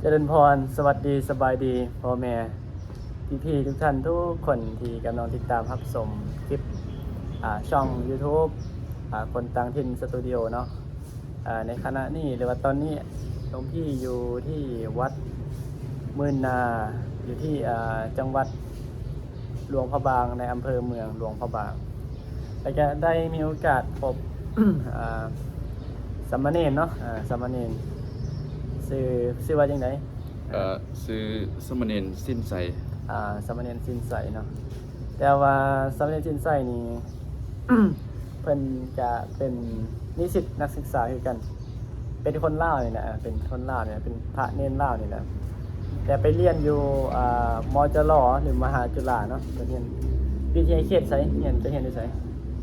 ຈະເລີນພອນ ສະຫວັດດີ ສະບາຍດີ ພໍ່ແມ່ພີ່ໆ ທຸກທ່ານທຸກຄົນທີ່ກຳລັງຕິດຕາມຮັບຊົມຄລິບ ອາ ຊ່ອງຢູທູບ ອາ ຄົນຕ່າງຖິ່ນສະຕູດິໂອເນາະ. ອາ ໃນຂະນະນີ້ ຫຼືວ່າຕອນນີ້ ຫຼວງພີ່ຢູ່ທີ່ວັດໝື່ນນາ ຢູ່ທີ່ ອາ ຈັງຫວັດຫຼວງພະບາງ ໃນອຳເພີເມືອງຫຼວງພະບາງ ແລ້ວກະໄດ້ມີໂອກາດພົບ ອາ ສາມະເນນເນາະ ອາ ສາມະເນນ ຊື່ ຊື່ວ່າຈັ່ງໃດ? ເອີ ເອີ ຊື່ສາມະເນນສິນໄຊ. ອາ ສາມະເນນສິນໄຊເນາະ ແຕ່ວ່າສາມະເນນສິນໄຊນີ້ ເພິ່ນກະເປັນນິສິດນັກສຶກສາຄືກັນ ເປັນຄົນລາວນີ້ແຫຼະ ເປັນຄົນລາວນີ້ແຫຼະ ເປັນພະເນນລາວນີ້ແຫຼະ ແຕ່ໄປຮຽນຢູ່ ອາ ມຈລ ຫຼື ມະຫາຈຸລາເນາະ ໄປຮຽນວິທະຍາເຂດໃສ? ຮຽນ ໄປຮຽນຢູ່ໃສ?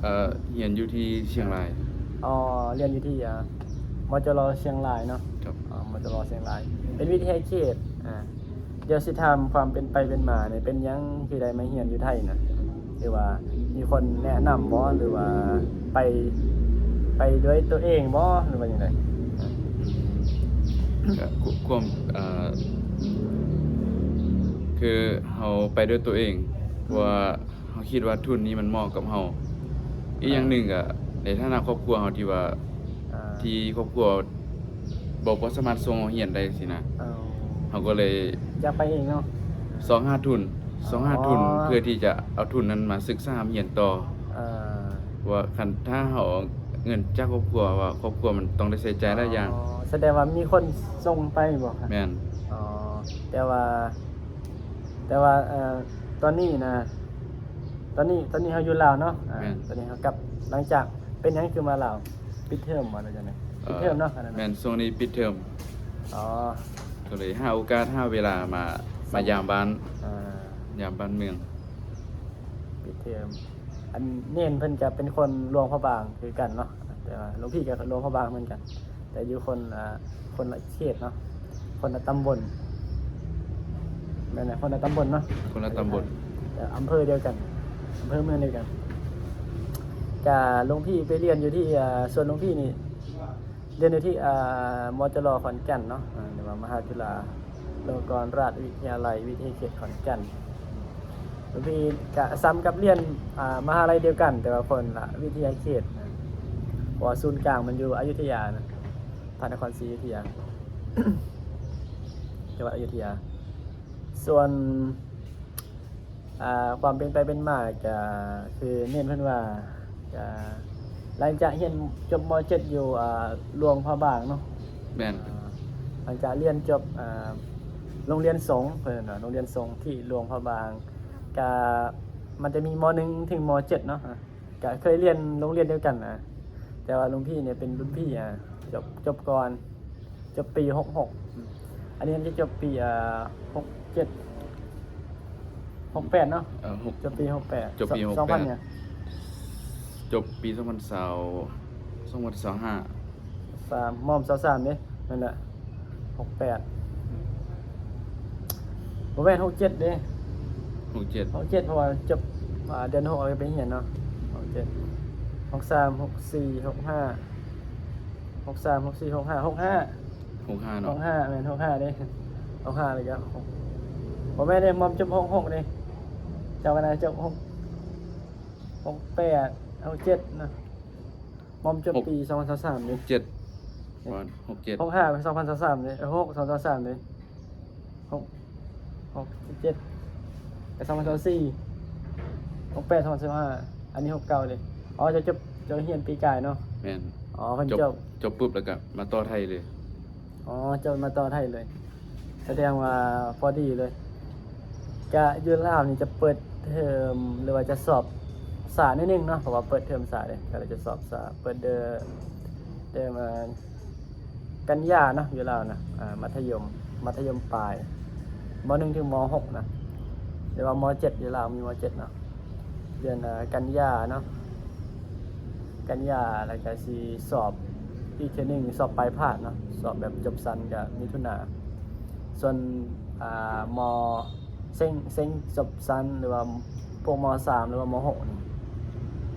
ເອີ ຮຽນຢູ່ທີ່ຊຽງລາຍ. ອໍ ຮຽນຢູ່ທີ່ ອາ ມຈລ ຊຽງລາຍເນາະ. ຄັບ. ອໍ ມຈລ ຊຽງລາຍ ເປັນວິທະຍາເຂດ ອາ ດຽວຊິຖາມຄວາມເປັນໄປເປັນມານີ້ ເປັນຫຍັງຄືໄດ້ມາຮຽນຢູ່ໄທນະ? ຫຼືວ່າມີຄົນແນະນຳບໍ່ ຫຼືວ່າໄປ ໄປດ້ວຍຕົວເອງບໍ່ ຫຼືວ່າຈັ່ງໃດ? ກະຄວາມ ເອີ ຄືເຮົາໄປດ້ວຍຕົວເອງ ເພາະວ່າ ເຮົາຄິດວ່າທຶນນີ້ມັນເໝາະກັບເຮົາ. ອີກຢ່າງໜຶ່ງກະໃນຖານະຄອບຄົວເຮົາທີ່ວ່າ ອາ ທີ່ຄອບຄົວບໍ່ ບໍ່ສາມາດສົ່ງເຮົາຮຽນໄດ້ຊີ້ນະ ເຮົາກໍເລີຍຢາກໄປເອງເນາະ ຊອກຫາທຶນ ຊອກຫາທຶນ ອໍ ເພື່ອທີ່ຈະເອົາທຶນນັ້ນມາສຶກສາຮ່ຳຮຽນຕໍ່. ອາ ເພາະວ່າຄັນຖ້າເຮົາເອົາເງິນຈາກຄອບຄົວ ວ່າຄອບຄົວມັນຕ້ອງໄດ້ໃຊ້ຈ່າຍຫຼາຍຢ່າງ. ອໍ ສະແດງວ່າມີຄົນສົ່ງໄປບໍ່? ແມ່ນ. ອໍ ແຕ່ວ່າ ແຕ່ວ່າ ເອີ ຕອນນີ້ນະ ຕອນນີ້ ຕອນນີ້ເຮົາຢູ່ລາວເນາະ. ອາ ແມ່ນ. ຕອນນີ້ເຮົາກັບ ຫຼັງຈາກ ເປັນຫຍັງຄືມາລາວ? ປິດເທີມບໍ່ ຫຼືຈັ່ງໃດ? ປິດເທີມເນາະ ເອີ ອັນນັ້ນນະ. ແມ່ນ ຊ່ວງນີ້ປິດເທີມ. ອໍ ກໍເລີຍຫາໂອກາດ ຫາເວລາມາ ມາຢາມບ້ານ ອາ ຢາມບ້ານເມືອງ. ປິດເທີມ ອັນເນນເພິ່ນກະເປັນຄົນຫຼວງພະບາງຄືກັນເນາະ ແຕ່ວ່າຫຼວງພີ່ກະຫຼວງພະບາງເໝືອນກັນ ແຕ່ຢູ່ຄົນ ອາ ຄົນລະເຂດເນາະ ຄົນລະຕຳບົນ ແມ່ນແຫຼະ ຄົນລະຕຳບົນເນາະ ຄົນລະຕຳບົນ ແຕ່ອຳເພີດຽວກັນ ອຳເພີເມືອງດຽວກັນ. ກະຫຼວງພີ່ໄປຮຽນຢູ່ທີ່ ອາ ສ່ວນຫຼວງພີ່ນີ້ ຮຽນຢູ່ທີ່ ອາ ມຈລ ຂອນແກ່ນເນາະ ອາ ຫຼືວ່າມະຫາຈຸລາລົງກອນລາດວິທະຍາໄລ ວິທະຍາເຂດຂອນແກ່ນ. ພີ່ກະສ່ຳກັບຮຽນ ອາ ມະຫາໄລດຽວກັນ ແຕ່ວ່າຄົນລະວິທະຍາເຂດ ເພາະວ່າສູນກາງມັນຢູ່ອະຍຸທະຍານະ ພະນະຄອນສີອະຍຸທະຍາ ຈັງຫວັດອະຍຸທະຍາ. ສ່ວນ ອາ ຄວາມເປັນໄປເປັນມາກະຄືເນນເພິ່ນວ່າ ກະຫຼັງຈາກຮຽນຈົບ ມ.ເຈັດ ຢູ່ ອາ ຫຼວງພະບາງເນາະ. ແມ່ນ. ອາ ຫຼັງຈາກຮຽນຈົບ ອາ ໂຮງຮຽນສົງ ເພິ່ນວ່າໂຮງຮຽນສົງທີ່ຫຼວງພະບາງ ກະມັນຈະມີ ມ.ໜຶ່ງ ເຖິງ ມ.ເຈັດ ເນາະ. ກະເຄີຍຮຽນໂຮງຮຽນດຽວກັນນະ ແຕ່ວ່າລຸງພີ່ນີ້ເປັນລຸງພີ່ ອາ ຈົບ ຈົບກ່ອນ ຈົບປີຫົກຫົກ ອາ ອັນນີ້ຈະຈົບປີ ອາ ຫົກເຈັດ ຫົກແປດເນາະ. ເອີ ຫົກ ຈົບປີຫົກແປດ ຈົບປີຫົກແປດ ສອງພັນຫຍັງ? ຈົບປີສອງພັນຊາວ ສອງພັນຊາວຫ້າ ສາມ ມອມຊາວສາມເດ້ ນັ້ນແຫຼະ ຫົກແປດ ບໍ່ແມ່ນ ຫົກເຈັດເດ້ ຫົກເຈັດ ຫົກເຈັດ ເພາະວ່າຈົບ ອາ ເດືອນຫົກເຮົາໄປຮຽນເນາະ ຫົກເຈັດ ຫົກສາມ ຫົກສີ່ ຫົກຫ້າ ຫົກສາມ ຫົກສີ່ ຫົກຫ້າ ຫົກຫ້າ ຫົກຫ້າເນາະ ຫົກຫ້າ ແມ່ນ ຫົກຫ້າເດ້ ຫົກຫ້າ ແລ້ວກໍ ບໍ່ແມ່ນເດ້ ມອມຈົບຫົກຫົກເດ້ ເຈົ້າກໍໜ້າຈົບຫົກ ຫົກແປດ ຫົກເຈັດເນາະ ມອມຈົບປີສອງພັນຊາວສາມເດ້ ຫົກເຈັດ ປະມານຫົກເຈັດ ຫົກຫ້າ ສອງພັນຊາວສາມເດ້ ເອີ ຫົກ ສອງພັນຊາວສາມເດ້ ຫົກ ຫົກເຈັດ ກໍສອງພັນຊາວສີ່ ຫົກແປດ ສອງພັນຊາວຫ້າ ອັນນີ້ຫົກເກົ້າເດ້. ອໍ ເຈົ້າຈົບ ເຈົ້າຮຽນປີກາຍເນາະ? ແມ່ນ. ອໍ ເພິ່ນຈົບ ຈົບ ຈົບປຸບແລ້ວກໍມາຕໍ່ໄທເລີຍ. ອໍ ເຈົ້າມາຕໍ່ໄທເລີຍ ສະແດງວ່າພໍດີເລີຍ. ກະຢູ່ລາວນີ້ຈະເປີດເທີມ ຫຼືວ່າຈະສອບຊ້າໜ້ອຍໜຶ່ງເນາະ ເພາະວ່າເປີດເທີມຊ້າເດ້ ກະເລີຍຈະສອບຊ້າ ເປີດເດີ ເດີມ ເອີ ກັນຍາເນາະ ຢູ່ລາວນະ ອາ ມັດທະຍົມ ມັດທະຍົມປາຍ ມໍໜຶ່ງເຖິງມໍຫົກນະ ຫຼືວ່າມໍເຈັດ ຢູ່ລາວມີມໍເຈັດເນາະ ເດືອນ ອາ ກັນຍາເນາະ ກັນຍາ ແລ້ວກະຊິສອບອີກເທື່ອໜຶ່ງ ສອບປາຍພາກເນາະ ສອບແບບຈົບຊັ້ນກະມິຖຸນາ ສ່ວນ ອາ ມໍ ເສັງ ເສັງຈົບຊັ້ນ ຫຼືວ່າພວກມໍສາມ ຫຼືວ່າມໍຫົກນີ້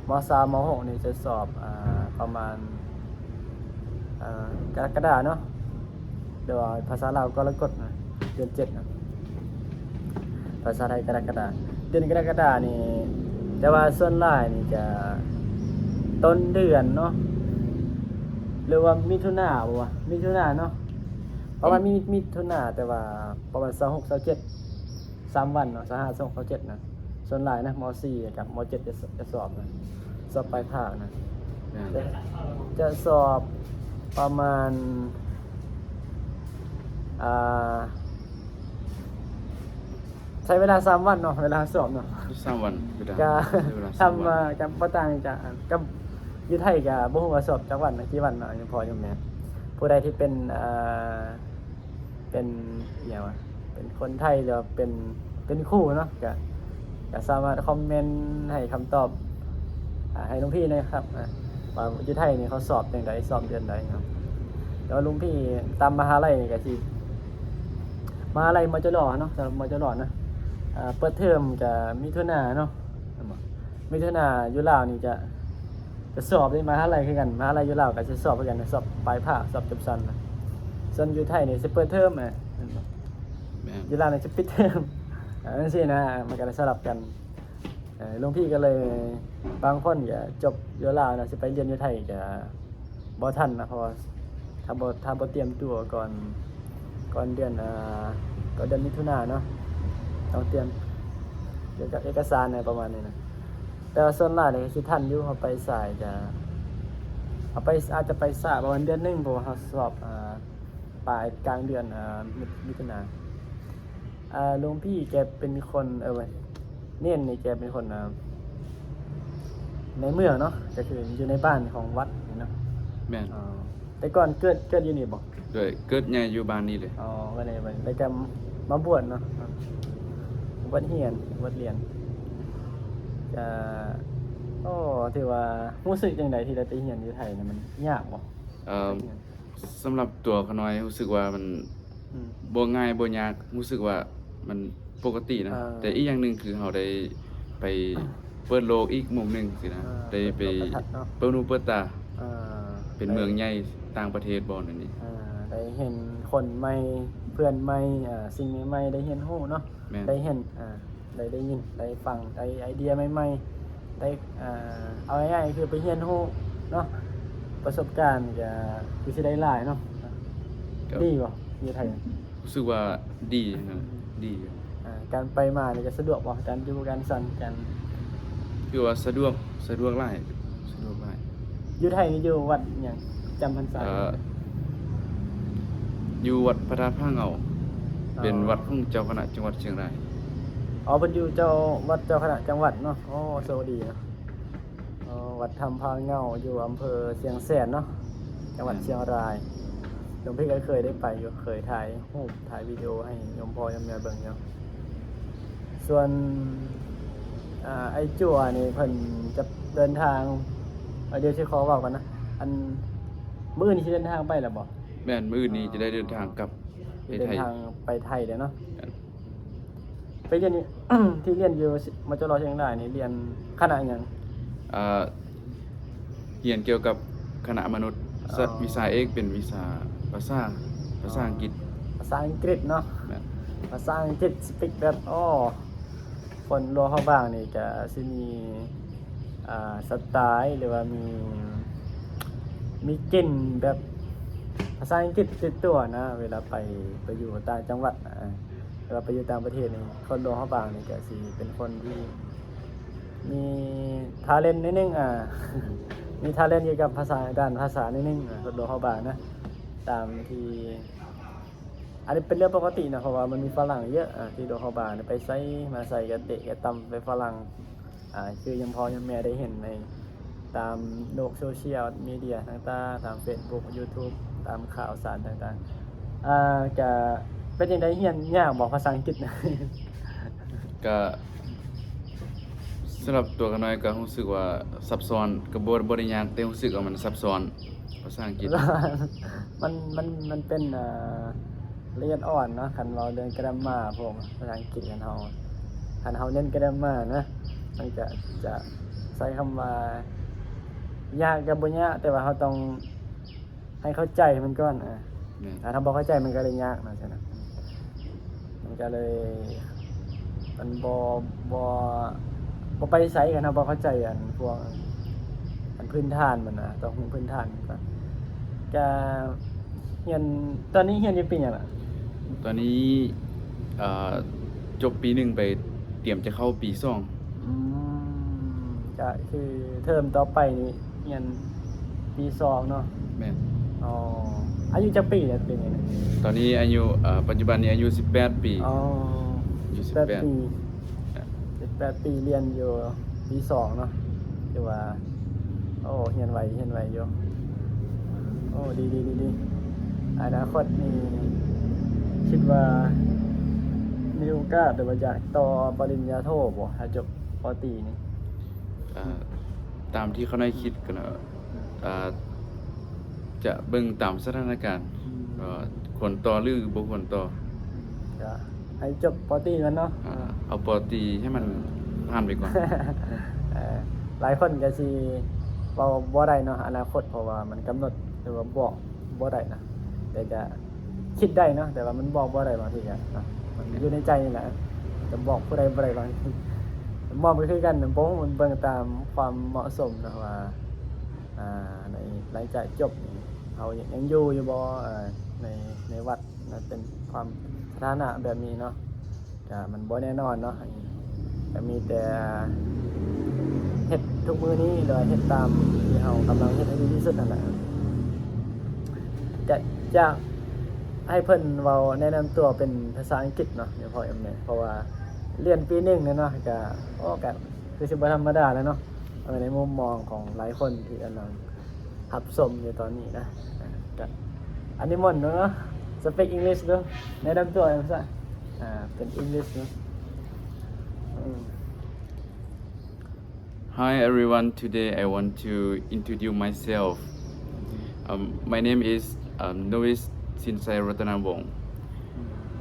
ມໍສາມ ມໍຫົກນີ້ຈະສອບ ອາ ປະມານ ອາ ກໍລະກະດາເນາະ ຫຼືວ່າພາສາລາວກໍລະກົດນະ ເດືອນເຈັດນະ ພາສາໄທກໍລະກະດາ ເດືອນກໍລະກະດານີ້ ແຕ່ວ່າສ່ວນຫຼາຍນີ້ຈະຕົ້ນເດືອນເນາະ ຫຼືວ່າມິຖຸນາບໍ່ວະ ມິຖຸນາເນາະ ປະມານ ອືມ ມິ ມິຖຸນາ ແຕ່ວ່າປະມານຊາວຫົກ ຊາວເຈັດ ສາມວັນເນາະ ຊາວຫ້າ ຊາວຫົກ ຊາວເຈັດນະ ສ່ວນຫຼາຍນະ ມໍສີ່ກັບມໍເຈັດຈະ ຈະສອບນະ ສອບປາຍພາກນະ ແມ່ນ ຈະ ຈະສອບປະມານ ອ່າ ໃຊ້ເວລາສາມວັນເນາະ ເວລາສອບເນາະ ສາມວັນ ເວລາ ກະ ໃຊ້ເວລາສາມວັນ ທຳວ່າກະບໍ່ຕ່າງຈາກ ກັບຢູ່ໄທກະບໍ່ຮູ້ວ່າສອບຈັກວັນນະ ກີ່ວັນເນາະ ຍັງພໍຢູ່ແມ່ ຜູ້ໃດທີ່ເປັນ ອ່າ ເປັນອີ່ຫຍັງວະ ເປັນຄົນໄທ ຫຼືວ່າເປັນ ເປັນຄູເນາະ ກະ ກະສາມາດຄອມເມັນໃຫ້ຄຳຕອບ ອ່າ ໃຫ້ຫຼວງພີ່ແດ່ຄັບ ອ່າ ວ່າຢູ່ໄທນີ້ເຂົາສອບຈັ່ງໃດ ສອບເດືອນໃດເນາະ ແຕ່ວ່າຫຼວງພີ່ຕາມມະຫາໄລນີ້ກະຊິ ມະຫາໄລ ມຈລ ເນາະ ສຳລັບ ມຈລ ນະ ອ່າ ເປີດເທີມກະມິຖຸນາເນາະ ແມ່ນບໍ່ ມິຖຸນາຢູ່ລາວນີ້ຈະ ກະສອບເດ້ ມະຫາໄລຄືກັນ ມະຫາໄລຢູ່ລາວກະຊິສອບຄືກັນ ສອບປາຍພາກ ສອບຈົບຊັ້ນນະ ສ່ວນຢູ່ໄທນີ້ຊິເປີດເທີມນະ ແມ່ນບໍ່ ແມ່ນ ຢູ່ລາວນີ້ຊິປິດເທີມ ອາ ຈັ່ງຊີ້ນະ ມັນກະໄດ້ສະຫຼັບກັນ ເອີ ຫຼວງພີ່ກະເລີຍ ບາງຄົນກະຈົບຢູ່ລາວນະ ຊິໄປຮຽນຢູ່ໄທກະບໍ່ທັນນະ ເພາະວ່າ ຖ້າບໍ່ ຖ້າບໍ່ຕຽມຕົວກ່ອນ ກ່ອນເດືອນ ອ່າ ກ່ອນເດືອນມິຖຸນາເນາະ ຕ້ອງຕຽມກ່ຽວກັບເອກະສານນະ ປະມານນີ້ນະ ແຕ່ວ່າສ່ວນຫຼາຍແລ້ວກະຊິທັນຢູ່ ເຮົາໄປສາຍກະ ເຮົາໄປ ອາດຈະໄປຊ້າປະມານເດືອນໜຶ່ງ ເພາະວ່າເຮົາສອບ ອ່າ ປາຍກາງເດືອນ ອ່າ ມິ ມິຖຸນາ ອ່າ ຫຼວງພີ່ແກເປັນຄົນ ເອີ ເນນນີ້ແກເປັນຄົນ ອ່າ ໃນເມືອງເນາະ ກະຄືຢູ່ໃນບ້ານຂອງວັດນີ້ເນາະ ແມ່ນ ອໍ ແຕ່ກ່ອນເກີດ ເກີດຢູ່ນີ້ບໍ່? ໂດຍ ເກີດໃຫຍ່ຢູ່ບ້ານນີ້ເລີຍ ອໍ ກໍເລີຍ ແລ້ວກໍມາບວດເນາະ ບວດຮຽນ ບວດຮຽນ ກະ ໂອ້ ຖືວ່າຮູ້ສຶກຈັ່ງໃດທີ່ໄດ້ໄປຮຽນຢູ່ໄທນະ ມັນຍາກບໍ່? ເອີ ສຳລັບຕົວຂ້ານ້ອຍຮູ້ສຶກວ່າມັນ ອືມ ບໍ່ງ່າຍບໍ່ຍາກ ຮູ້ສຶກວ່າມັນປົກກະຕິນະ ເອີ ແຕ່ອີກຢ່າງໜຶ່ງຄືເຮົາໄດ້ໄປເປີດໂລກອີກມຸມໜຶ່ງຊີ້ນະ ເອີ ໄດ້ໄປເປີດໂລກ ເປີດຫູເປີດຕາ ເອີ ເປັນເມືອງໃຫຍ່ຕ່າງປະເທດບໍ່ນັ້ນນີ້ ເອີ ໄດ້ເຫັນຄົນໃໝ່ ເພື່ອນໃໝ່ ເອີ ສິ່ງໃໝ່ໆ ໄດ້ຮຽນຮູ້ເນາະ ແມ່ນ ໄດ້ເຫັນ ເອີ ໄດ້ ໄດ້ຍິນ ໄດ້ຟັງ ໄດ້ໄອເດຍໃໝ່ໆ ໄດ້ ເອີ ເອົາງ່າຍໆ ຄືໄປຮຽນຮູ້ເນາະ ປະສົບການກະຄືຊິໄດ້ຫຼາຍເນາະ ກໍດີບໍ່ ຢູ່ໄທ? ຮູ້ສຶກວ່າດີນະ ອືມ ດີຢູ່ ອ່າ ການໄປມານີ້ກະສະດວກບໍ່? ການຢູ່ການສັນ ການ ຖືວ່າສະດວກ ສະດວກຫຼາຍ ສະດວກຫຼາຍ ຢູ່ໄທນີ້ຢູ່ວັດຫຍັງ ຈຳພັນສາ? ເອີ ຢູ່ວັດພະທາດຜາເຫງົາ ອໍ ເປັນວັດຂອງເຈົ້າຄະນະຈັງຫວັດຊຽງລາຍ ອໍ ເພິ່ນຢູ່ເຈົ້າ ວັດເຈົ້າຄະນະຈັງຫວັດເນາະ ໂອ້ ໂຊກດີເນາະ ອໍ ວັດທຳຜາເຫງົາ ຢູ່ອຳເພີຊຽງແສນເນາະ ຈັງຫວັດ ແມ່ນ ຊຽງລາຍ ຫຼວງພີ່ກໍເຄີຍໄດ້ໄປຢູ່ ເຄີຍຖ່າຍຮູບ ຖ່າຍວິດີໂອໃຫ້ໂຍມພໍ່ໂຍມແມ່ເບິ່ງຢູ່ ສ່ວນ ອ່າ ໄອ້ຈົວນີ້ເພິ່ນຈະເດີນທາງ ເອີ ດຽວຊິຂໍເວົ້າກ່ອນນະ ອັນ ມື້ອື່ນຊິເດີນທາງໄປແລ້ວບໍ່? ແມ່ນ ມື້ອື່ນນີ້ ອໍ ຈະໄດ້ເດີນທາງກັບໄປໄທ ເດີນທາງໄປໄທແລ້ວເນາະ ແມ່ນ ໄປຮຽນ ທີ່ຮຽນຢູ່ ມຈລ ຊຽງລາຍນີ້ ຮຽນຄະນະຫຍັງ? ເອີ ຮຽນກ່ຽວກັບຄະນະມະນຸດ ອໍ ສະ ວິຊາເອກເປັນວິຊາພາສາ ພາສາອັງກິດ ອໍ ພາສາອັງກິດເນາະ ແມ່ນ ພາສາອັງກິດ ສະປີກແບບ ອໍ ຄົນຫຼວງພະບາງນີ້ກະຊິມີ ອ່າ ສະໄຕ ຫຼືວ່າມີ ມີກິ່ນແບບພາສາອັງກິດຕິດຕົວນະ ເວລາໄປ ໄປຢູ່ຕ່າງຈັງຫວັດນະ ເວລາໄປຢູ່ຕ່າງປະເທດນີ້ ຄົນຫຼວງພະບາງນີ້ກະຊິເປັນຄົນທີ່ມີທາເລັນໜ້ອຍໜຶ່ງ ອ່າ ມີທາເລັນກ່ຽວກັບພາສາ ດ້ານພາສາໜ້ອຍໜຶ່ງ ຄົນຫຼວງພະບາງນະ ຕາມທີ່ ອັນນີ້ເປັນເລື່ອງປົກກະຕິນະ ເພາະວ່າມັນມີຝຣັ່ງເຍອະ ອ່າ ທີ່ຫຼວງພະບາງນີ້ ໄປໃສມາໃສກະເຕະກະຕຳໃສ່ຝຣັ່ງ ອ່າ ຄືຍາມພໍ່ຍາມແມ່ໄດ້ເຫັນໃນຕາມໂລກໂຊຊຽວມີເດຍຕ່າງໆ ຕາມເຟສບຸກ ຢູທູບ ຕາມຂ່າວສານຕ່າງໆ ອ່າ ກະເປັນຈັ່ງໃດ ຮຽນຍາກບໍ່ພາສາອັງກິດ? ກະສຳລັບຕົວຂ້ານ້ອຍກະຮູ້ສຶກວ່າຊັບຊ້ອນ ກະບໍ່ ບໍ່ໄດ້ຍາກ ແຕ່ຮູ້ສຶກວ່າມັນຊັບຊ້ອນ ພາສາອັງກິດ ມັນ ມັນ ມັນເປັນ ອ່າ ລະອຽດອ່ອນເນາະ ຄັນເວົ້າເລື່ອງແກຣມມາ ພວກພາສາອັງກິດ ຄັນເຮົາ ຄັນເຮົາເນັ້ນແກຣມມານະ ມັນກະຈະໃຊ້ຄຳວ່າ ຍາກກະບໍ່ຍາກ ແຕ່ວ່າເຮົາຕ້ອງໃຫ້ເຂົ້າໃຈມັນກ່ອນ ອາ ແມ່ນ ຖ້າເຮົາບໍ່ເຂົ້າໃຈມັນກໍເລີຍຍາກນະ ຊັ້ນນະ ມັນກໍເລີຍ ມັນບໍ່ ບໍ່ ບໍ່ໄປໃສ ຄັນເຮົາບໍ່ເຂົ້າໃຈອັນພວກອັນພື້ນຖານມັນນະ ຕ້ອງຮູ້ພື້ນຖານມັນກ່ອນ. ກະຮຽນ ຕອນນີ້ຮຽນຢູ່ປີຫຍັງລະ? ຕອນນີ້ ເອີ ຈົບປີໜຶ່ງໄປ ຕຽມຈະເຂົ້າປີສອງ. ອືມ ກະຄືເທີມຕໍ່ໄປນີ້ຮຽນປີສອງເນາະ. ແມ່ນ. ອໍ ອາຍຸຈັກປີແລ້ວປີນີ້? ຕອນນີ້ອາຍຸ ເອີ ປັດຈຸບັນນີ້ອາຍຸສິບແປດປີ. ອໍ ອາຍຸສິບແປດ ສິບແປດປີ ສິບແປດປີ ຮຽນຢູ່ປີສອງເນາະ ຖືວ່າ ໂອ້ ຮຽນໄວ ຮຽນໄວຢູ່. ໂອ້ ດີໆໆໆ ອະນາຄົດນີ້ຄິດວ່າມີໂອກາດ ຫຼືວ່າຢາກຕໍ່ປະລິນຍາໂທບໍ່ ຖ້າຈົບ ປໍຕີນີ້? ອາ ຕາມທີ່ຂ້ານ້ອຍຄິດກໍ ອາ ຈະເບິ່ງຕາມສະຖານະການ ອືມ ວ່າຄວນຕໍ່ ຫຼື ບໍ່ຄວນຕໍ່. ກະໃຫ້ຈົບປໍຕີກ່ອນເນາະ. ອາ ເອົາປໍຕີໃຫ້ມັນຜ່ານໄປກ່ອນ. ເອີ ຫຼາຍຄົນກໍຊິເວົ້າບໍ່ໄດ້ເນາະ ອະນາຄົດ ເພາະວ່າມັນກຳນົດ ຫຼືວ່າບອກບໍ່ໄດ້ນະ ແຕ່ກະຄິດໄດ້ເນາະ ແຕ່ວ່າມັນບອກບໍ່ໄດ້ ບາງທີກະເນາະ ມັນຢູ່ໃນໃຈນີ້ແຫຼະ ຈະບອກຜູ້ໃດບໍ່ໄດ້ ບາງທີ ມອບກໍຄືກັນ ບໍ່ຮູ້ ມັນເບິ່ງຕາມຄວາມເໝາະສົມເນາະວ່າ ອາ ໃນ ຫຼັງຈາກຈົບນີ້ ເຮົາຍັງຢູ່ຢູ່ບໍ່ ເອີ ໃນ ໃນວັດ ມັນເປັນຄວາມສະຖານະແບບນີ້ເນາະ ກະມັນບໍ່ແນ່ນອນເນາະ ກະມີແຕ່ເຮັດທຸກມື້ນີ້ ຫຼືວ່າເຮັດຕາມທີ່ເຮົາກຳລັງເຮັດໃຫ້ດີທີ່ສຸດນັ້ນແຫຼະ. ກະຈະໃຫ້ເພິ່ນເວົ້າແນະນຳຕົວເປັນພາສາອັງກິດເນາະ ເພາະ ເພາະວ່າຮຽນປີໜຶ່ງແລ້ວເນາະ ກະ ໂອ້ ກະຄືຊິບໍ່ທຳມະດາແລ້ວເນາະ ເອີ ໃນມຸມມອງຂອງຫຼາຍຄົນທີ່ກຳລັງ ຮັບຊົມຢູ່ຕອນນີ້ນະ ກະອັນນີ້ມ່ວນເນາະ ສະປີກ English ເດີ ແນະນຳຕົວເອງຊະ ອາ ເປັນ English ເນາະ ອືມ. Hi everyone, today I want to introduce myself. Um, my name is, um, Nois Sinsai Ratanawong.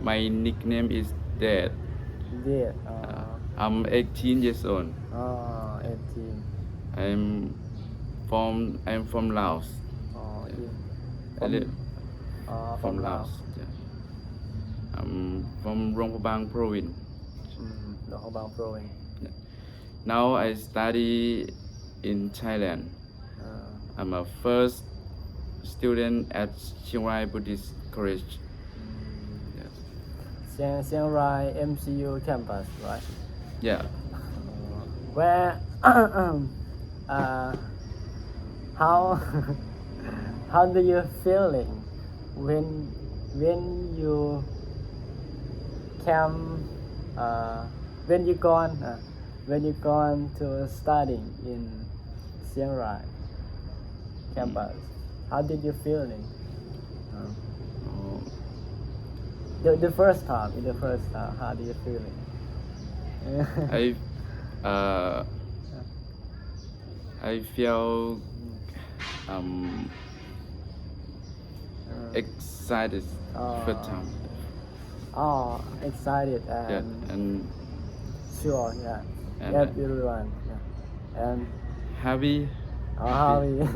My nickname is Dad. Dad. Uh, I'm eighteen years old. Oh, eighteen. I'm from I'm from Laos. Oh, yeah. I live from Laos. Yeah. I'm from Luang Prabang province. Mm, Luang Prabang province. Yeah. Now I study in Thailand. Uh, I'm a first student at Chiang Rai Buddhist College. Mm. Yeah. Chiang, Chiang Rai M C U campus, right? Yeah. Uh, where, uh, how, how do you feeling when, when you come, uh, when you gone, uh, when you gone to studying in Chiang Rai campus, how did you feeling? Uh, the, the first time, in the first time, how do you feeling? I, uh, I feel, um, excited first time. Oh, excited and, yeah, and sure, yeah. And everyone, yeah. And happy. Oh, happy.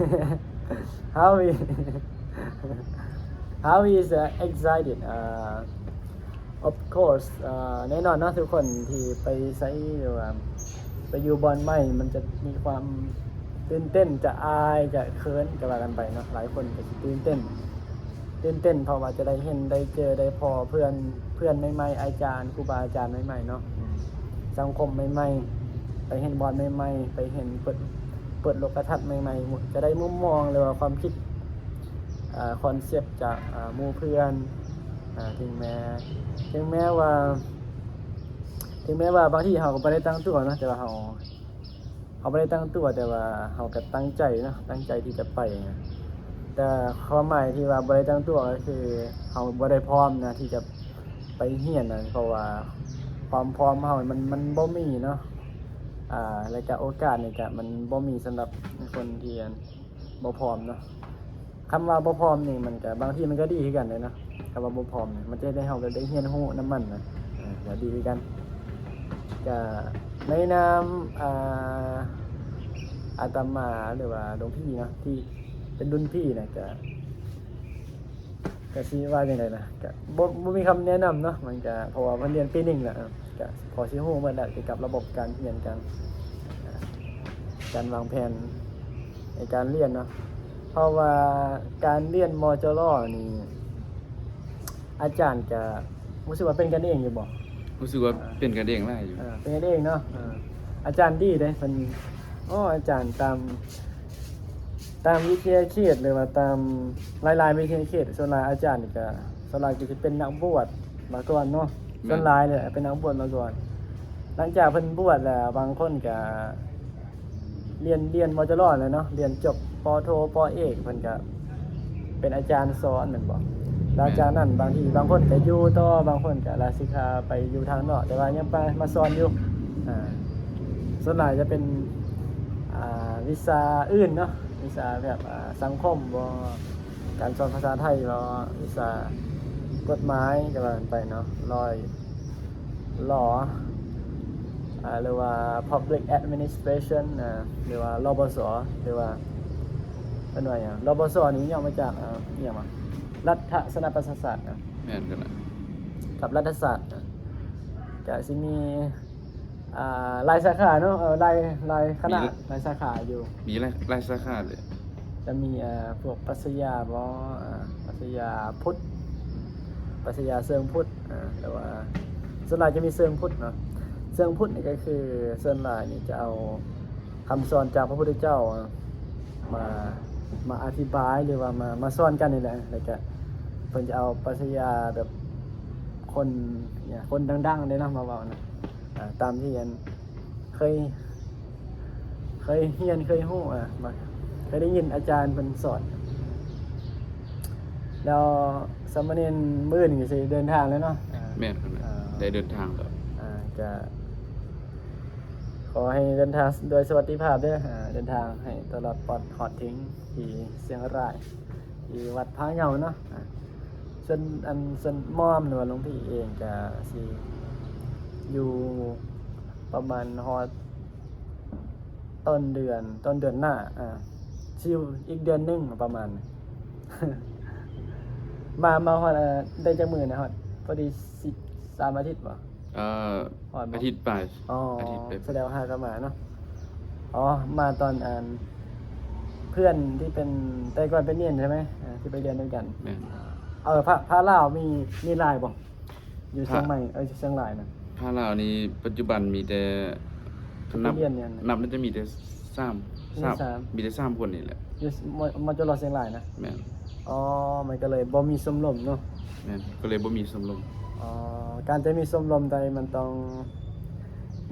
Happy. Happy is, uh, excited. Uh, of course, uh, ແນ່ນອນເນາະ ທຸກຄົນທີ່ໄປໃສ ຫຼືວ່າໄປຢູ່ບ່ອນໃໝ່ ມັນຈະມີຄວາມຕື່ນເຕັ້ນ ຈະອາຍ ຈະເຂີນ ກໍວ່າກັນໄປເນາະ. ຫຼາຍຄົນກໍຊິຕື່ນເຕັ້ນ ຕື່ນເຕັ້ນ ເພາະວ່າຈະໄດ້ເຫັນ ໄດ້ເຈີ ໄດ້ພໍ້ເພື່ອນ ເພື່ອນໃໝ່ໆ ອາຈານ ຄູບາອາຈານໃໝ່ໆ ເນາະ ອືມ ສັງຄົມໃໝ່ໆ ໄປເຫັນບ່ອນໃໝ່ໆ ໄປເຫັນ ເປີດ ເປີດໂລກະທັດໃໝ່ໆ ຈະໄດ້ມຸມມອງ ຫຼືວ່າຄວາມຄິດ ອາ ຄອນເຊັບຈາກ ອາ ໝູ່ເພື່ອນ ອາ ເຖິງແມ້ ເຖິງແມ້ວ່າ ເຖິງແມ້ວ່າບາງທີເຮົາກໍບໍ່ໄດ້ຕັ້ງຕົວເນາະ ແຕ່ວ່າເຮົາ ເຮົາບໍ່ໄດ້ຕັ້ງຕົວ ແຕ່ວ່າເຮົາກໍຕັ້ງໃຈເນາະ ຕັ້ງໃຈທີ່ຈະໄປ. ແຕ່ຄວາມໝາຍທີ່ວ່າບໍ່ໄດ້ຕັ້ງຕົວກໍຄືເຮົາບໍ່ໄດ້ພ້ອມນະ ທີ່ຈະໄປຮຽນນະ ເພາະວ່າຄວາມພ້ອມເຮົາມັນ ມັນບໍ່ມີເນາະ ອາ ແລະກະໂອກາດນີ້ກະມັນບໍ່ມີສຳລັບຄົນທີ່ ອັນ ບໍ່ພ້ອມເນາະ. ຄຳວ່າບໍ່ພ້ອມນີ້ມັນກະ ບາງທີມັນກະດີຄືກັນເດ້ເນາະ. ຄຳວ່າບໍ່ພ້ອມນີ້ ມັນຈະເຮັດໃຫ້ເຮົາໄດ້ຮຽນຮູ້ນຳມັນນະ ເອີ ກະດີຄືກັນ. ກະໃນນາມ ອາ ອາດຕະມາ ຫຼືວ່າຫຼວງພີ່ເນາະ ທີ່ເປັນລຸ້ນພີ່ນະ ກະ ກະຊິວ່າຈັ່ງໃດລະ ກະບໍ່ ບໍ່ມີຄຳແນະນຳເນາະ ມັນກະ ເພາະວ່າເພິ່ນຮຽນປີໜຶ່ງແລ້ວ ກະພໍຊິຮູ້ໝົດແຫຼະ ກ່ຽວກັບລະບົບການຮຽນ ການ ການວາງແຜນໃນການຮຽນເນາະ ເພາະວ່າການຮຽນ ມຈລ ນີ້ ອາຈານກະຮູ້ສຶກວ່າເປັນກັນເອງຢູ່ບໍ່? ຮູ້ສຶກວ່າເປັນກັນເອງຫຼາຍຢູ່. ເອີ ເປັນກັນເອງເນາະ. ເອີ ອາຈານດີເດ້ ເພິ່ນ ໂອ້ ອາຈານຕາມ ຕາມວິທະຍາເຂດ ຫຼືວ່າຕາມຫຼາຍໆວິທະຍາເຂດ ສ່ວນຫຼາຍອາຈານນີ້ກະ ສ່ວນຫຼາຍກະຊິເປັນນັກບວດມາກ່ອນເນາະ. ແມ່ນ. ສ່ວນຫຼາຍເລີຍເປັນນັກບວດມາກ່ອນ. ຫຼັງຈາກເພິ່ນບວດແລ້ວ ບາງຄົນກະ ຮຽນ ຮຽນ ມຈລ ແລ້ວເນາະ ຮຽນຈົບ ປ.ໂທ ປ.ເອກ ເພິ່ນກະເປັນອາຈານສອນແມ່ນບໍ່? ແລ້ວຈາກນັ້ນ ບາງທີບາງຄົນກະຢູ່ຕໍ່ ບາງຄົນກະລາສິກຂາໄປຢູ່ທາງນອກ ແຕ່ວ່າຍັງໄປ ມາສອນຢູ່. ອາ ສ່ວນຫຼາຍຈະເປັນ ອາ ວິຊາອື່ນເນາະ ວິຊາແບບ ອາ ສັງຄົມບໍ ການສອນພາສາໄທບໍ ວິຊາກົດໝາຍ ກະວ່າກັນໄປເນາະ ລອຍ Law ອາ ຫຼືວ່າ Public Administration ອາ ຫຼືວ່າ ລບສ ຫຼືວ່າ ເອີ້ນວ່າຫຍັງ ລບສ ນີ້ຫຍໍ້ມາຈາກ ອາ ອີ່ຫຍັງວະ ລັດຖະສະໜາປະຊາສາດ ອາ ແມ່ນກັນນະ ກັບລັດຖະສາດ ອາ ກະຊິມີ ອາ ຫຼາຍສາຂາເນາະ ເອີ ຫຼາຍ ຫຼາຍຄະນະ ມີ ຫຼາຍສາຂາຢູ່ ມີຫຼາຍ ຫຼາຍສາຂາເລີຍ. ຈະມີ ເອີ ພວກປັດຊະຍາບໍ ອາ ປັດຊະຍາພຸດ ປັດຊະຍາເຊີງພຸດ ອາ ຫຼືວ່າ ສ່ວນຫຼາຍຈະມີເຊີງພຸດເນາະ. ເຊີງພຸດນີ້ກະຄື ສ່ວນຫຼາຍນີ້ຈະເອົາຄຳສອນຈາກພະພຸດທະເຈົ້າມາ ມາອະທິບາຍ ຫຼືວ່າມາ ມາສອນກັນນີ້ແຫຼະ ແລ້ວກະເພິ່ນຈະເອົາປັດຊະຍາແບບຄົນ ຄົນດັງໆເດ້ເນາະ ມາເວົ້ານະ ອາ ຕາມທີ່ອັນ ເຄີຍ ເຄີຍຮຽນ ເຄີຍຮູ້ ອາ ມາ ເຄີຍໄດ້ຍິນອາຈານເພິ່ນສອນ. ແລ້ວສາມະເນນມື້ອື່ນກະຊິເດີນທາງແລ້ວເນາະ? ອາ ແມ່ນ ອາ ໄດ້ເດີນທາງແລ້ວ ອາ ກະຂໍໃຫ້ເດີນທາງໂດຍສະຫວັດດີພາບເດີ ອາ ເດີນທາງໃຫ້ຕະຫຼອດປອດຮອດເຖິງທີ່ຊຽງລາຍ ທີ່ວັດຜາເຫງົ້າເນາະ. ອາ ສ່ວນ ອັນ ສ່ວນໝ່ອມ ຫຼືວ່າຫຼວງພີ່ເອງກະຊິຢູ່ປະມານຮອດຕົ້ນເດືອນ ຕົ້ນເດືອນໜ້າ ອາ ຊິຢູ່ອີກເດືອນໜຶ່ງປະມານ ມາ ມາຮອດ ເອີ ໄດ້ຈັກມື້ນະ ຮອດ ພໍດີສິບສາມອາທິດບໍ? ເອີ ຮອດບໍ່? ອາທິດປາຍ ອໍ ອາທິດປາຍ ສະແດງວ່າຫາກະມາເນາະ. ອໍ ມາຕອນ ອັນ ເພື່ອນທີ່ເປັນ ແຕ່ກ່ອນໄປຮຽນໃຊ່ໄໝ? ອາ ທີ່ໄປຮຽນນຳກັນ ແມ່ນ. ເອີ ພະ ພະລາວມີ ມີຫຼາຍບໍ່? ຢູ່ຊຽງໃໝ່ ເອີ ຢູ່ຊຽງລາຍນະ ພະລາວນີ້ປັດຈຸບັນມີແຕ່ ທີ່ໄປຮຽນນີ້ ນັບໜ້າຈະມີແຕ່ສາມ ມີສາມ ສາມ ມີແຕ່ສາມຄົນນີ້ແຫຼະ ຢູ່ ມ ມຈລ ຊຽງລາຍນະ ແມ່ນ. ອໍ ມັນກະເລີຍບໍ່ມີຊົມລົມເນາະ ແມ່ນ ກະເລີຍບໍ່ມີຊົມລົມ. ອໍ ການຈະມີຊົມລົມໄດ້ ມັນຕ້ອງ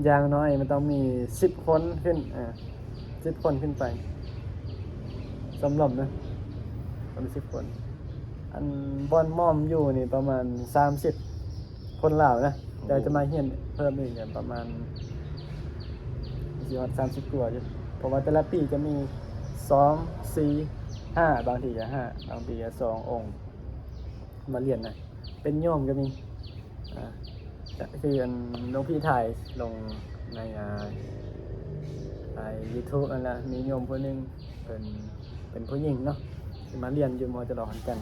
ຢ່າງໜ້ອຍມັນຕ້ອງມີສິບຄົນຂຶ້ນ ເອີ ສິບຄົນຂຶ້ນໄປ ຊົມລົມນະ ຕ້ອງສິບຄົນ. ອັນ ບ່ອນໝ່ອມຢູ່ນີ້ປະມານສາມສິບຄົນລາວນະ ແຕ່ຈະມາຮຽນເພີ່ມອີກປະມານ ຊິຮອດສາມສິບກວ່າຢູ່ ເພາະວ່າແຕ່ລະປີຈະມີສອງ ສີ່ ຫ້າ ບາງທີກະຫ້າ ບາງປີກະສອງອົງມາຮຽນນະ ເປັນໂຍມກະມີ. ອາ ກະຄືອັນ ຫຼວງພີ່ຖ່າຍລົງໃນ ອາ ໃນ YouTube ຫັ້ນລະ ມີໂຍມຜູ້ໜຶ່ງ ເປັນ ເປັນຜູ້ຍິງເນາະ ທີ່ມາຮຽນຢູ່ ມຈລ ຂອນແກ່ນ.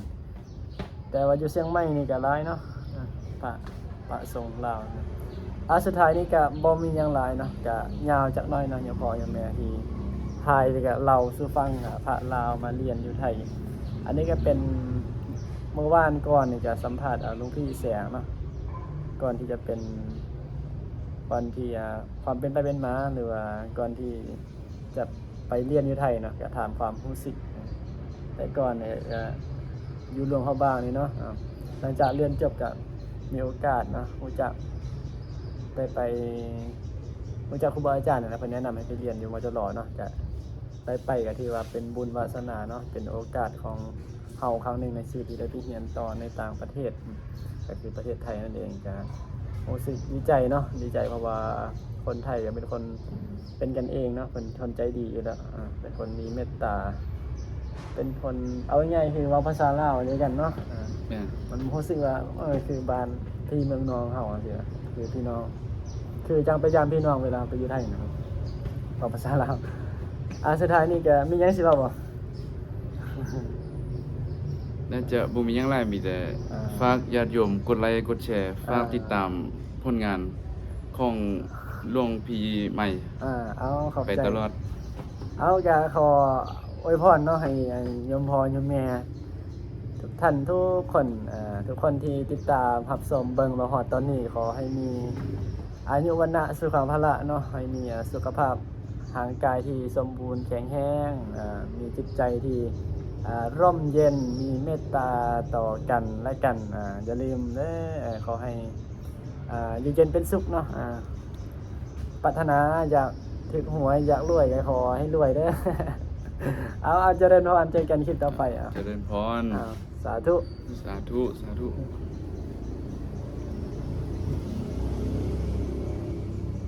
ແຕ່ວ່າຢູ່ຊຽງໃໝ່ນີ້ກະຫຼາຍເນາະ ອາ ພະ ພະສົງລາວ. ອາ ສຸດທ້າຍນີ້ກະບໍ່ມີຫຍັງຫຼາຍເນາະ ກະຍາວຈັກໜ້ອຍເນາະ ຍາມພໍ່ຍາມແມ່ທີ່ຖ່າຍ ແລ້ວກະເລົ່າສູ່ຟັງ ອາ ພະລາວມາຮຽນຢູ່ໄທ. ອັນນີ້ກະເປັນ ເມື່ອວານກ່ອນນີ້ກະສຳພາດ ອາ ຫຼວງພີ່ແສງເນາະ ກ່ອນທີ່ຈະເປັນ ກ່ອນທີ່ ອາ ຄວາມເປັນໄປເປັນມາ ຫຼືວ່າກ່ອນທີ່ຈະໄປຮຽນຢູ່ໄທເນາະ ກະຖາມຄວາມຮູ້ສຶກ. ແຕ່ກ່ອນນີ້ກະຢູ່ຫຼວງພະບາງນີ້ເນາະ ອາ ຫຼັງຈາກຮຽນຈົບກະມີໂອກາດເນາະ ຮູ້ຈັກ ໄດ້ໄປ ຮູ້ຈັກຄູບາອາຈານຫັ້ນນະ ເພິ່ນແນະນຳໃຫ້ໄປຮຽນຢູ່ ມຈລ ເນາະ ກະໄດ້ໄປ ກະຖືວ່າເປັນບຸນວາສະໜາເນາະ ເປັນໂອກາດຂອງ ເຮົາຄັ້ງໜຶ່ງໃນຊີວິດທີ່ໄດ້ໄປຮຽນຕໍ່ໃນຕ່າງປະເທດ ກະຄືປະເທດໄທນັ້ນເອງ. ກະຮູ້ສຶກດີໃຈເນາະ ດີໃຈ ເພາະວ່າຄົນໄທກະເປັນຄົນເປັນກັນເອງເນາະ ເປັນຄົນໃຈດີຢູ່ແລ້ວ ອາ ເປັນຄົນມີເມດຕາ ເປັນຄົນ ເອົາງ່າຍໆ ຄືເວົ້າພາສາລາວດຽວກັນເນາະ ອາ ແມ່ນ ມັນຮູ້ສຶກວ່າ ເອີ ຄືບ້ານພີ່ເມືອງນ້ອງເຮົາຈັ່ງຊີ້ ຄືພີ່ນ້ອງ ຄືຈັ່ງໄປຢາມພີ່ນ້ອງເວລາໄປຢູ່ໄທນະ ເວົ້າພາສາລາວ. ອາ ສຸດທ້າຍນີ້ກະມີຫຍັງຊິເວົ້າບໍ່? ໜ້າຈະບໍ່ມີຫຍັງຫຼາຍ ມີແຕ່ ອ່າ ຝາກຍາດໂຍມກົດໄລກົດແຊ ອ່າ ຝາກຕິດຕາມຜົນງານຂອງຫຼວງພີ່ໃໝ່ ອ່າ ເອົາ ຂອບໃຈ ໄປຕະຫຼອດ. ເອົາ ກະຂໍອວຍພອນເນາະ ໃຫ້ ໃຫ້ໂຍມພໍ່ໂຍມແມ່ທຸກທ່ານທຸກຄົນ ເອີ ທຸກຄົນທີ່ຕິດຕາມຮັບຊົມເບິ່ງມາຮອດຕອນນີ້ ຂໍໃຫ້ມີອາຍຸວັນນະສຸຂະພະລະເນາະ ໃຫ້ມີ ເອີ ສຸຂະພາບ ຮ່າງກາຍທີ່ສົມບູນແຂງແຮງ ເອີ ມີຈິດໃຈທີ່ ເອີ ຮົ່ມເຢັນ ມີເມດຕາຕໍ່ກັນແລະກັນ ເອີ ຢ່າລືມເດີ ເອີ ຂໍໃຫ້ ເອີ ຢູ່ເຢັນເປັນສຸກເນາະ ເອີ ປາດຖະໜາຢາກຖືກຫວຍ ຢາກລວຍ ກໍຂໍໃຫ້ລວຍເດີ. ເອົາ ເອົາ ຈະເລີນພອນ ເຈີກັນຄລິບຕໍ່ໄປ ເອົາ ຈະເລີນພອນ ເອົາ ສາທຸ ສາທຸ ສາທຸ.